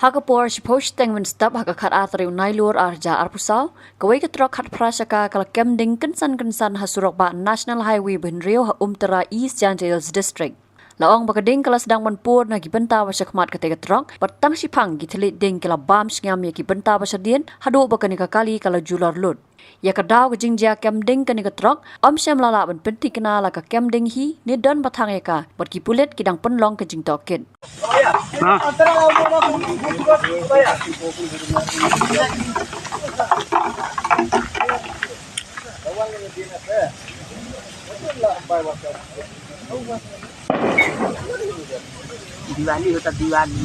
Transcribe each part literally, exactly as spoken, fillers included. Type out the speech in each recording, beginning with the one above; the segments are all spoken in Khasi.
Ha ka por shiphew shiteng mynstep ha ka khatar u Nailur arhajar arphew saw, kawei ka trok khatphra shaka ka la kem ding kynsan kynsan ha surok bah National Highway ba hynriew ha Umtara, East Jaintia Hills District. La ong ba ka ding ka la sdang ban pur na ki bynta ba shakhmat katei ka trok, bad tang shiphang ki thylliej ding ki la bam shngiam ïa ki bynta ba shadien, haduh ba kane ka kali ka la julor lut. Ïa ka daw ka jingjia kem ding kane ka trok, ym shym la lah ban pynthikna la ka kem ding hi ne don ba thang ïa ka, bad ki pulit ki dang pynlong ka jingtohkit. Diwali hota Diwali.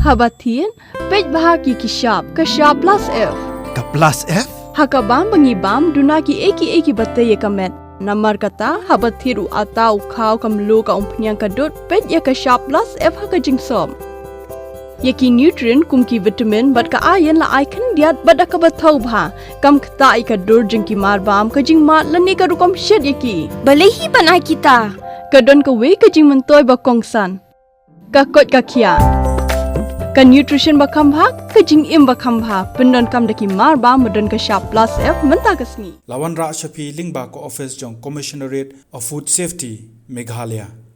Haba thied, peit bha ki ki shap, ka shap plus F. Ka plus F? Ha ka bam ba ngi bam, duna ki ei ki ei ki ba tei ïa ka met. Namar kata, haba thied u atta, u khaw, ka mluh, ka umphniang, ka dud, peit ïa ka shap plus F ha ka jingsop. Ïa ki nutrient kum ki vitamin bad ka iron la ai khyndiat bad da kaba thaw bha. Kam ktah ïa ka dur jong ki marbam, ka jingmad lane ka rukom shet ïa ki. Balei hi ban ai kita? Ka don kawei ka jingmyntoi ba kongsan. Ka koit ka khiah. Ka nutrition ba kham bha, ka jingim ba kham bha. Pyndonkam da ki marbam ba don ka shap plus F mynta ka sngi. La wanrah sha phi lyngba ka office jong Commissionerate of Food Safety, Meghalaya.